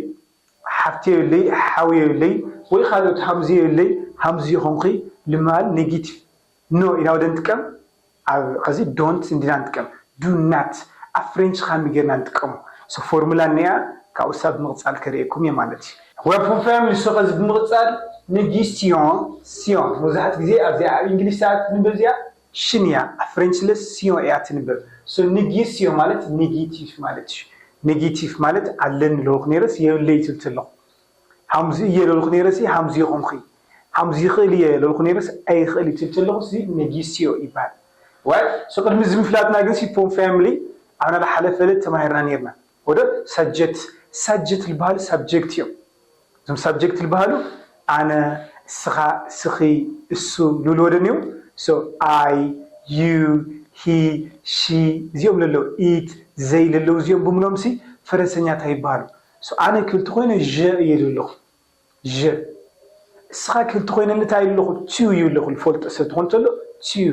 ሓፍቲ የብለይ ሓው የብለይ ወይ ካልኦት ሃምዚ የብለይ ሃምዚ ይኾንኺ ልማል negative no ኢና ወደ ንጥቀም ኣብ ኸዚ don't እንዲና ንጥቀም do not ኣብ ፍሬንች ኻሚ ጌርና ንጥቀሙ so ፎርሙላ እኒኣ ካብኡ ሳብ ብምቕፃል ከርእየኩም እየ ማለት እዩ ወፖን ፋሚሊ so ኸዚ ብምቕፃል ንጊስቲዮን ሲዮን መብዛሕት ግዜ ኣብዚኣ ኣብ እንግሊሽ ሰዓት ንበዚኣ ሽን እያ ኣብ ፍሬንች ለ ሲዮን እያ ትንበብ so ንጊስቲዮን ማለት ኔጌቲቭ ማለት እዩ ኔጌቲቭ ማለት ኣለኒ ለኹ ነይረስ የብለይ ትብል ተለኹ ሃምዚ እየ ለልኩ ነይረሲ ሃምዚ ይኾንኩ ሃምዚ ይኽእል እየ ለልኩ ነይረስ ኣይኽእል እዩ ትብል ተለኹ ሲ ኔጊስዮ ይበሃል ዋይ ሶ ቅድሚ እዚ ምፍላጥና ግን ሲ ፖም ፋሚሊ ኣብና ዝሓለፈ ዕለት ተማሂርና ነይርና ወደ ሳጀት ሳጀት ዝበሃሉ ሳብጀክት እዮም እዞም ሳብጀክት ዝበሃሉ ኣነ እስኻ እስኺ እሱ ልብሉ ወደን እዮም so I you he she እዚኦም ለለው it they ለለው እዚኦም ብምሎም ሲ ፈረንሰኛታ ይበሃሉ so ኣነ ክብል ተኮይነ že እየ ዝብለኹ že እስኻ ክብል ተኮይነ እንታይ ኣለኹ ቲዩ ይብለኹ ዝፈልጦ ሰብ ትኾን ተሎ ቲዩ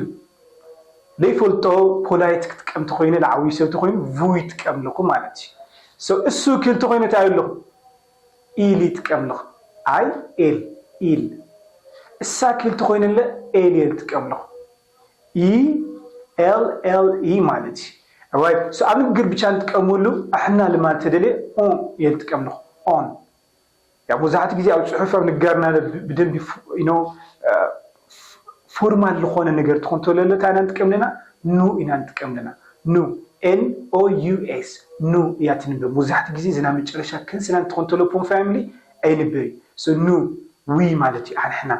ዘይፈልጦ ፖላይት ክጥቀም ተኮይነ ዝዓብዩ ሰብ ተኮይኑ ቡ ይጥቀም ኣለኹ ማለት እዩ እሱ ክብል ተኮይነ እንታይ ኣለኹ ኢል ይጥቀም ኣለኹ ኣይ ኤል ኢል እሳ ክብል ተኮይነ ለ ኤል እየ ዝጥቀም ኣለኹ ኢ ኤል ኤል ኢ ማለት እዩ right so ኣብ ንግግር ብቻ ንጥቀመሉ ኣሕና ልማል ተደልየ ኦን እየ ዝጥቀም ኣለኹ ኦን ያው መብዛሕትኡ ግዜ ኣብ ፅሑፍ ኣብ ንጋርና ብደንብ ኖ ፎርማል ዝኾነ ነገር ትኾን ተለለ እንታይ ኢና ንጥቀም ኣለና ኑ ኢና ንጥቀም ኣለና ኑ ኤን ኦ ዩ ኤስ ኑ እያ ትንበብ መብዛሕትኡ ግዜ ዝና መጨረሻ ክንስና እንትኾን ተሎ ፖም ፋሚሊ ኣይንበብ እዩ ኑ ዊ ማለት እዩ ኣንሕና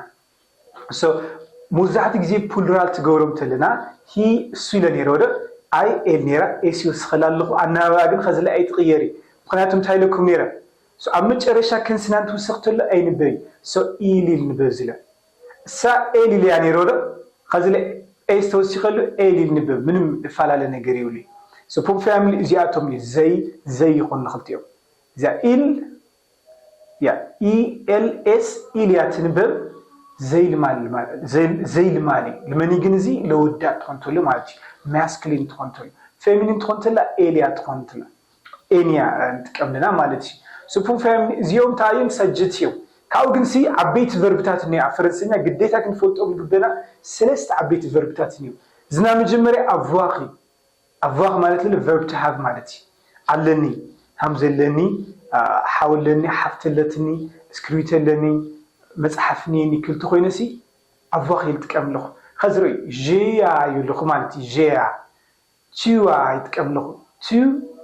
መብዛሕትኡ ግዜ ፕሉራል ትገብሮም ተለና ሂ እሱ ኢለ ነይረ ወደ ኣይ ኤል ነይራ ኤስ ይወስኸላ ኣለኹ ኣናባባ ግን ከዚ ላይ ኣይትቕየር እዩ ምክንያቱ እንታይ ኢለኩም ነይረ So ኣብ መጨረሻ ከንስናንት ውስኽ ተሎ ኣይንበብ። So ኢል ኢል ንበብ ዝለ እሳ ኤል ኢል እያ ነይሮ ዶ? ከዚ ለ ኤስ ተወሲኸሉ ኤል ኢል ንበብ። ምንም እፈላለ ነገር የብሉ። So ፖም ፋሚሊ እዚኣቶም እዩ ዘይ ዘይ ይኾኑ ክልቲኦም። እዚኣ ኢል ያ ኢኤልኤስ ኢል እያ ትንበብ። ዘይልማል ማለት ዘይልማል እዩ። ልመኒ ግን እዚ ለወዳእ ትኾን ተሎ ማለት እዩ። ማስክሊን ትኾን ተሎ ፌሚኒን ትኾን ተላ ኤል እያ ትኾን ተላ ኤን እያ ንጥቀም ኣለና ማለት እዩ። ስፑን ፋሚሊ እዚኦም ታይም ሰጅት እዮም። ካብኡ ግን ሲ ዓበይቲ ቨርብታት እኒኦ ኣብ ፈረንስኛ ግዴታ ክንፈልጦም ዝግበና ሰለስተ ዓበይቲ ቨርብታት እኒኦ። ዝና መጀመርያ ኣቭዋኽ እዩ። ኣቭዋኽ ማለት ለ ቨርብ ቱ ሃቭ ማለት እዩ። ኣለኒ ሃም ዘለኒ ሓው ኣለኒ ሓፍቲ ኣለትኒ እስክሪብቶ ኣለኒ መፅሓፍ እኒኒ ክልቲ ኮይነ ሲ ኣቭዋኽ ይጥቀም ኣለኹ። ከዚ ርእዩ ዥያ ይብልኹ ማለት እዩ። ዥያ ቺዋ ይጥቀም ኣለኹ። ቱ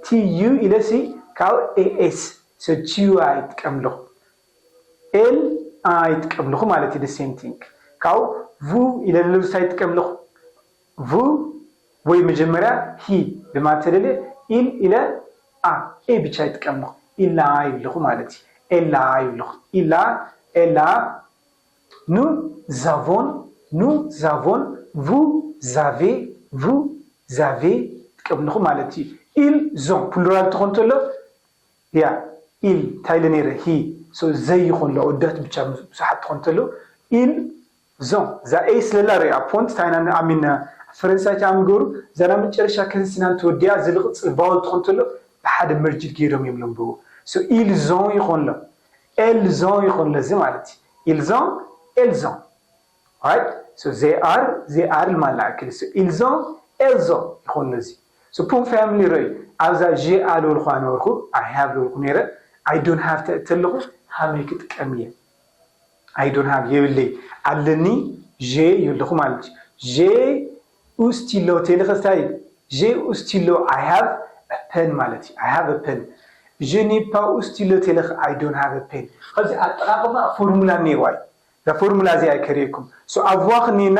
ቲዩ ኢለ ሲ ካብ ኤኤስ ሶ ቺዋ ይጥቀም ኣለኹ። ኤል ኣ ይጥቀም ኣለኹ ማለት እዩ። ሴም ቲንግ ካብ ቡ ኢለ ንልብሳ ይጥቀም ኣለኹ። ቡ ወይ መጀመርያ ሂ ድማ ተደልየ ኢል ኢለ ኣ ኤ ብቻ ይጥቀም ኣለኹ። ኢላ ይብልኹ ማለት እዩ። ኤላ ይብልኹ። ኢላ ኤላ ኑ ዛቮን ኑ ዛቮን ቡ ዛቬ ቡ ዛቬ ይጥቀም ኣለኹ ማለት እዩ። ኢል ዞን ፕሉራል ትኾን ተሎ ያ ኢል እንታይ ኢለ ነይረ ሂ ዘይኾን ለወዳት ብቻ ብዙሓት ትኾን ተሎ ኢል ዞ እዛ ኤ ስለላ ሪኣ ፖንት ታይና ኣሚን ፈረንሳይ ታ ምገሩ ዘና መጨረሻ ከንስናን ተወዲያ ዝልቕፅል ቫውል ትኾን ተሎ ብሓደ መርጅድ ገይሮም እዮም ለንብቡ ኢል ዞ ይኾን ሎ ኤል ዞ ይኾን ለዚ ማለት ኢል ዞ ኤል ዞ right so they are they are ማለት ኣክል ኢል ዞ ኤል ዞ ይኾን ለዚ ስፑን ፋሚሊ ረይ ኣብዛ ዤ ኣለልኳ ነበርኩ I have ለልኩ ነይረ I don't have ተእተለኹ ሃመይ ክጥቀም እየ I don't have የብለይ ኣለኒ ዤ ይብልኹ ማለት እዩ። ዤ ኡስቲሎ ቴሌኸስታይ ዤ ኡስቲሎ I have a pen ማለት እዩ። I have a pen je n'ai pas ኡስቲሎ ቴሌኸ I don't have a pen ከዚ ኣጠቃቅማ ፎርሙላ እኒዋ እዩ። እዛ ፎርሙላ እዚኣ ይከርእየኩም። So ኣቭዋኽ እኒና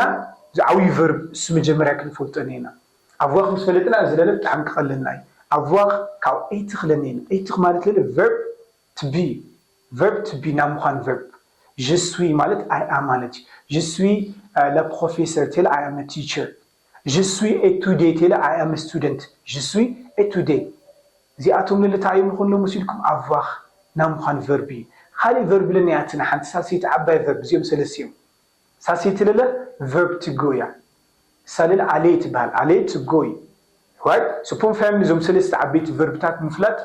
ዝዓብዩ ቨርብ እሱ መጀመርያ ክንፈልጦ እኒና ኣቭዋኽ ምስ ፈለጥና እዚ ለለ ብጣዕሚ ክቐለልና እዩ። ኣቭዋኽ ካብ ኤይትኽ ለኒና ኤይትኽ ማለት ለለ ቨርብ to be verb to be ናብ ምዃን verb je suis ማለት I am ማለት እዩ je suis la professeur ቴለ I am teacher je suis étudié ቴለ I am student je suis étudié እዚኣቶም ልልታ እዮም ንኹን ሎምስ ኢልኩም ኣቫኽ ናብ ምዃን verb እዩ ካልእ verb ለኒ ኣትና ሓንቲ ሳልሰይቲ ዓባይ verb እዚኦም ሰለስቲኦም ሳልሰይቲ ለለ verb to go እያ ሳልል ኣሌ ትበሃል ኣሌ to go እዩ ስፖን ፋሚሊ እዞም ሰለስተ ዓበይቲ ቨርብታት ምፍላጥ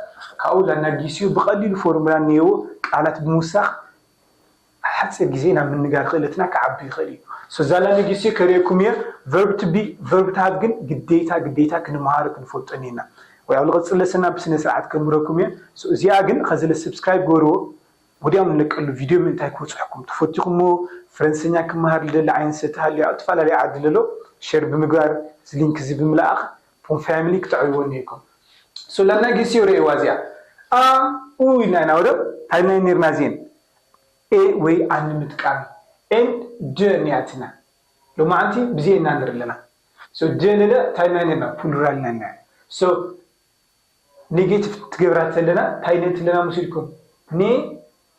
ካብኡ ላናጊስዮ ብቐሊሉ ፎርሙላ እኒሄዎ ቃላት ብምውሳኽ ሓፂር ግዜ ናብ ምንጋር ክእለትና ክዓቢ ይኽእል እዩ እዛ ላናጊስዮ ከርእየኩም እየ ቨርብ ትቢ ቨርብ ትሃብ ግን ግዴታ ግዴታ ክንመሃሮ ክንፈልጦ እኒና ወይ ኣብ ልቕፅል ለሰና ብስነ ስርዓት ከምህረኩም እየ እዚኣ ግን ኸዚ ለ subscribe ገርዎ ወዲያው ንለቀሉ ቪድዮ ምእንታይ ክበፅሐኩም ተፈቲኹሞ ፈረንሰኛ ክመሃር ልደሊ ዓይነት ሰብ ተሃልዩ ኣብ ዝተፈላለዩ ዓዲ ለሎ ሸር ብምግባር እዚ ሊንክ እዚ ብምልኣኽ ፖም ፋሚሊ ክተዕብዎ እኒኢኩም ሶ ለና ጊሲዮ ረእይዋ እዚኣ ኣ ኡ ኢልና ኢና ወደ እንታይ ናይ ኔርና ዜን ኤ ወይ ኣን ምጥቃም ኤን ድ እኒኣትና ሎማዓንቲ ብዜ ኢና ንር ኣለና ሶ ድ ለለ እንታይ ናይ ኔርና ፕሉራል ኢና ሶ ኔጌቲቭ ትገብራ ተለና እንታይ ነቲ ኣለና መሲልኩም ኔ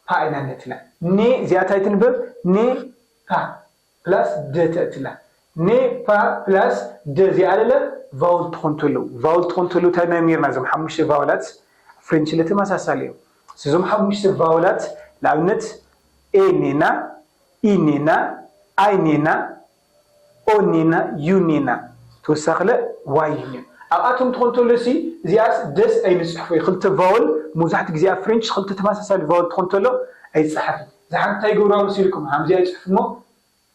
ፓ ኢና ነትና ኔ እዚኣ እንታይ ትንበብ ኔ ፓ ፕላስ ደ ተእትላ ኔ ፓ ፕላስ ደ እዚኣ ለለ ቫውል ትኾን ተሎ ቫውል ትኾን ተሎ እንታይ ናይ ሜርና እዞም ሓሙሽተ ቫውላት ፍሬንች ለ ተመሳሳሊ እዮም እዞም ሓሙሽተ ቫውላት ንኣብነት ኤ ኔና ኢ ኔና ኣይ ኔና ኦ ኔና ዩ ኔና ተወሳኽለ ዋይ እዩ ኣብኣቶም ትኾን ተሎ ሲ እዚኣስ ደስ ኣይንፅሕፎ እዩ ክልተ ቫወል መብዛሕቲ ግዜ ኣብ ፍሬንች ክልተ ተመሳሳሊ ቫወል ትኾን ተሎ ኣይፀሓፍን ዝሓንቲ እንታይ ገብርዋ መሲልኩም ሃምዚ ኣይፅሕፍሞ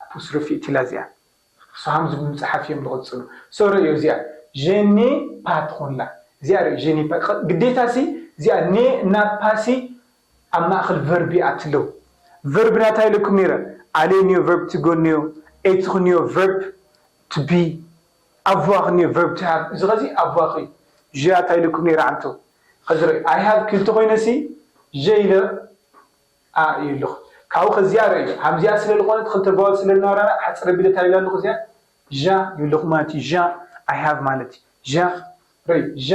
ኣፖስትሮፊ እትላ እዚኣ ሃምዚ ብምፅሓፍ እዮም ዝቐፅሉ ሶ ርእዮ እዚኣ ጀኔ ፓ ትኾንላ እዚኣ ርእዮ ጀኔ ፓ ግዴታ ሲ እዚኣ ኔ እና ፓሲ ኣብ ማእኸል ቨርብ ይኣትለው ቨርብ ናታ ኢለኩም ነይረ ኣሌ ኒዮ ቨርብ ትጎ ኒዮ ኤትኽ ኒዮ ቨርብ to be ኣቧኽ ኒዮ ቨርብ to have እዚ ኸዚ ኣቧኽ እዩ ዥ ኣታ ኢለኩም ነይረ ዓንቶ ኸዚ ርእዩ I have ክልተ ኮይነ ሲ ጀ ኢለ ኣ እዩ ኣለኹ ካብኡ ኸዚኣ ርእዩ ሃምዚኣ ስለ ዝኾነት ኽልተ ቫወል ስለ ዝነበረና ሓፅረ ቢለ እንታይ ኢለ ኣለኹ እዚኣ ዣ ይብለኹ ማለት እዩ ዣ I have ማለት እዩ ዣ ርእዩ ዣ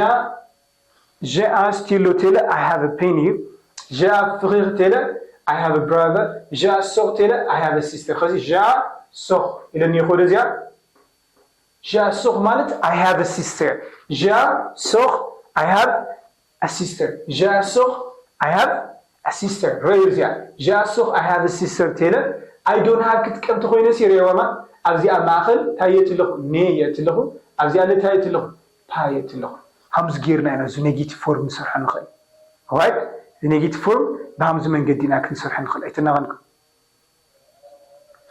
ጀ ኣስቲሎ ቴለ I have a pen እዩ ژا فخير تيلا I have a brother. ژا سوخ تيلا I have a sister. خزي ژا سوخ إلى نيخو دزيا. ژا سوخ مالت I have a sister. ژا سوخ I have a sister. ژا سوخ I have a sister. ريو زيا. ژا سوخ I have a sister تيلا. I don't have كتكم تخوينا سيريا وما. أبزي أما أخل تايت لخو ني يت لخو. أبزي أنا تايت لخو با يت لخو. همز جيرنا إنا زو negative form نسرح نخل. Right? Negative form بهمز من قدينا كنسرح نخل. أيتنا غنكم.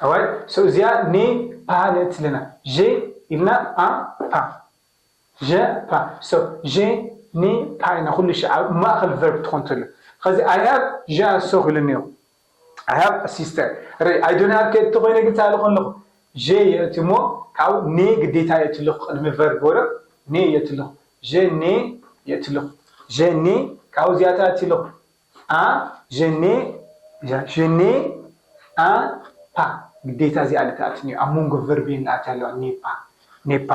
Alright? So እዚኣ ኔ ፓ ንእትለና ዤ ኢልና ፓ ፓ že pas so že ne ፓ ኢና ኩሉ ሻዕ ኣብ ማእኸል verb ትኾን ተሎ። ኸዚ I have že sox ኢሉ እኒኦ። I have a sister. ረ I don't have ከእቲ ኮይነ ግን ታለ ኮን ኣለኹ že የእቲ እሞ ካብኡ ኔ ግዴታ የእቲ ኣለኹ ቅድሚ verb ወረ ኔ የእቲ ኣለኹ že ne የእቲ ኣለኹ že ne ካብኡ እዚኣታ እእቲ ኣለኹ a je ne je ne a pas ግዴታ እዚኣ ልትኣትኒ ኣብ መንጎ verb እየን ልኣትያ ኣለዋ ኔፓ ኔፓ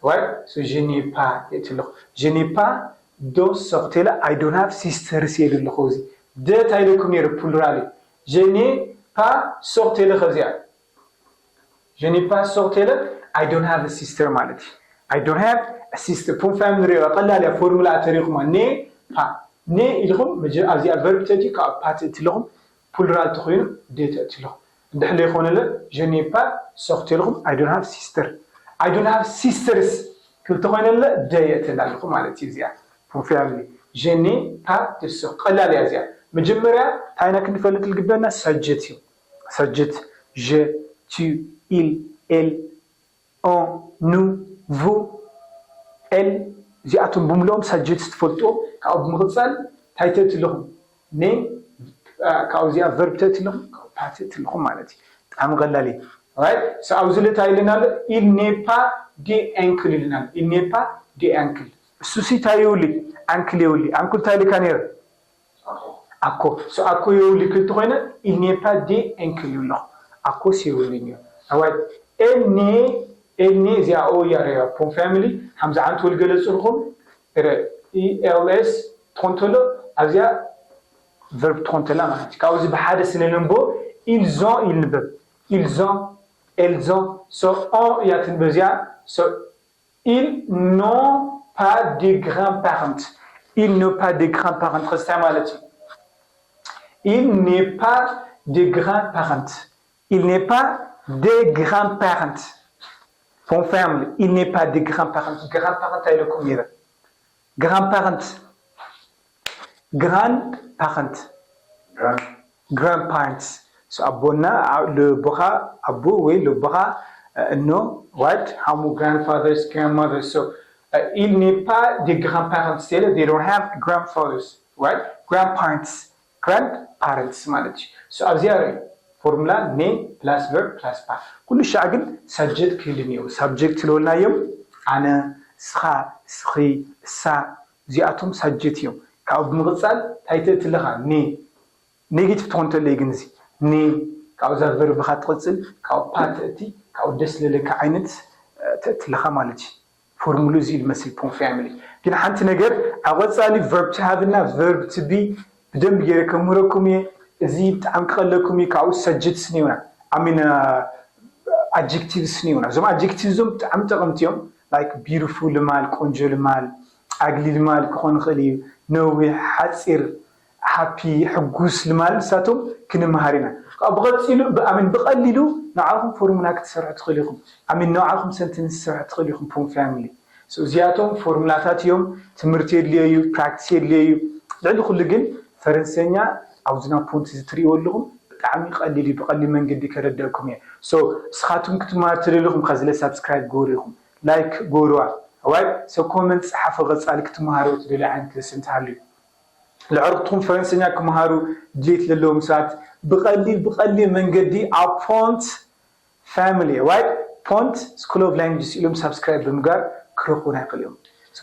ወይ so je ne pas የእቲ ኣለኹ je ne pas ዶ sox ተለ I don't have sisters የሉ ኣለኹ እዚ ደ እንታይ ኢለኩም ነይሩ plural እዩ je ne pas sox ተለ ከዚኣ je ne pas sox ተለ I don't have a sister ማለት እዩ I don't have a sister ፖም ፋም ንሪኦ ቀላል እያ ፎርሙላ ተሪኹማ ne pas ne ኢልኹም ኣብዚኣ verb ተእትዩ ካብ pas ተእቲ ኣለኹም plural ተኾይኑ ደ ተእቲ ኣለኹም እንድሕር ዘይኮነለ je ne pas sox ተልኹም I don't have sister I don't have sisters ክብል ተኾይነለ ደ የእተላ ኣለኹ ማለት እዩ እዚኣ ፖም ፋም je ne pas sox ቀላል እያ እዚኣ መጀመርያ ታይና ክንፈልጥ ልግበና subject እዩ subject je tu il elle on nous vous elle እዚኣቶም ብምልኦም subject ትፈልጥዎም ካብኡ ብምቕፃል እንታይ ተእቲ ኣለኹም ne ካብኡ እዚኣ verb ተእቲ ኣለኹም ካብኡ pas ተእቲ ኣለኹም ማለት እዩ ብጣዕሚ ቀላል እዩ right so ኣብዚ ልታ ኢልና ኣሎ il ne pas de uncle ኢልና ኣሎ il ne pas de uncle እሱ ሲ እንታይ የውሊ uncle የውሊ uncle እንታይ ልካ ነይሩ ኣኮ so ኣኮ የውሊ ክልቲ ኮይነ il ne pas de uncle ይብሎ ኣኮስ የውልን እዩ ኣዋይ elle ne elle ne እዚኣ ኦ እያ ረ ፖም ፋሚሊ ሓምዚ ዓንት ወልገለፅልኩም ረ ils ትኾን ተሎ ኣብዚኣ verb ትኾን ተላ ማለት እዩ ካብዚ ብሓደ ስነ ልንቦ ils ont ይንበብ ils ont elles ont so on እያ ትንበብ እዚኣ so ils n'ont pas de grands-parents ils n'ont pas de grands-parents ኸዚ እንታይ ማለት እዩ il n'est pas de grands-parents il n'est pas de grands-parents ፖም ፋሚሊ il n'est pas de grands-parents grands-parents ኣይለኩም ነይረ grands-parents grand-parents grandparents so ኣቦና ልቦኻ ኣቦ ወይ ልቦኻ እኖ right ሓሙ grandfathers grandmothers so il n'est pas de grands-parents ተለ they don't have grandfathers right grandparents grandparents ማለት እዩ so ኣብዚኣ ርኢ ፎርሙላ ne plus verb plus pas ኩሉ ሻዕ ግን subject ክህሉ እኒኦ subject ስለወልናዮም ኣነ ስኻ ስኺ እሳ እዚኣቶም subject እዮም ካብ ብምቕፃል እንታይ ተእቲ ኣለኻ ne negative ትኾን ተለይ ግን እዚ ne ካብዛ verb ኻ ትቕፅል ካብ pas ተእቲ ካብኡ ደስ ለለካ ዓይነት ተእቲ ኣለኻ ማለት እዩ ፎርሙሉ እዚ ልመስል ፖም ፋሚሊ ግን ሓንቲ ነገር ኣብ ቀፃሊ verb to have እና verb to be ብደንብ ገይረ ከምህረኩም እየ እዚ ብጣዕሚ ክቐለኩም እዩ ካብኡ subjects ነውና ኣሚን adjectives ነውና እዞም adjectives እዞም ብጣዕሚ ጠቐምቲ እዮም like beautiful ልማል ቆንጆ ልማል ugly ልማል ክኾን ይኽእል እዩ ነዊሕ ሓፂር happy ሕጉስ ልማል ንሳቶም ክንመሃር ኢና ብቐፂሉ ብኣሚን ብቐሊሉ ንዓኹም ፎርሙላ ክትሰርሑ ትኽእሉ ኢኹም ኣሚን ንባዕልኩም sentence ክትሰርሑ ትኽእሉ ኢኹም ፖም ፋሚሊ so እዚኣቶም ፎርሙላታት እዮም ትምህርቲ የድልዮ እዩ practice የድልዮ እዩ ልዕሊ ኩሉ ግን ፈረንሰኛ ኣብዚ ናብ ፖንት እዚ ትሪእዎ ኣለኹም ብጣዕሚ ቀሊል እዩ ብቐሊል መንገዲ ከረድአኩም እየ so እስኻትኩም ክትመሃሩ ትደልኹም ከዚ ለ subscribe ግበሩ ኢኹም like ግበሩዋ ኣዋይ so comment ፀሓፉ ቀፃሊ ክትመሃሩ ትደልዩ ዓይነት lesson ተሃልዩ ለዕርክትኩም ፈረንሰኛ ክመሃሩ ድሌት ለለዎም ሰባት ብቐሊል ብቐሊል መንገዲ ኣብ ፖንት family right ፖንት school of languages ኢሎም subscribe ብምግባር ክረኽቡና ይኽእሉ እዮም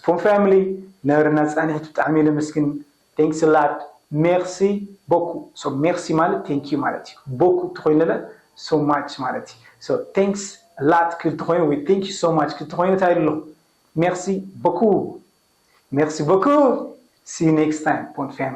ፖንት family ነበረና ፃኒሕቲ ብጣዕሚ ለመስግን thanks a lot merci beaucoup so merci ማለት thank you ማለት እዩ beaucoup ተኮይነለ so much ማለት እዩ so thanks a lot ክብል ተኮይኑ ወይ thank you so much ክብል ተኮይኑ እንታይ ኣለኹ merci beaucoup merci beaucoup see you next time ፖንት family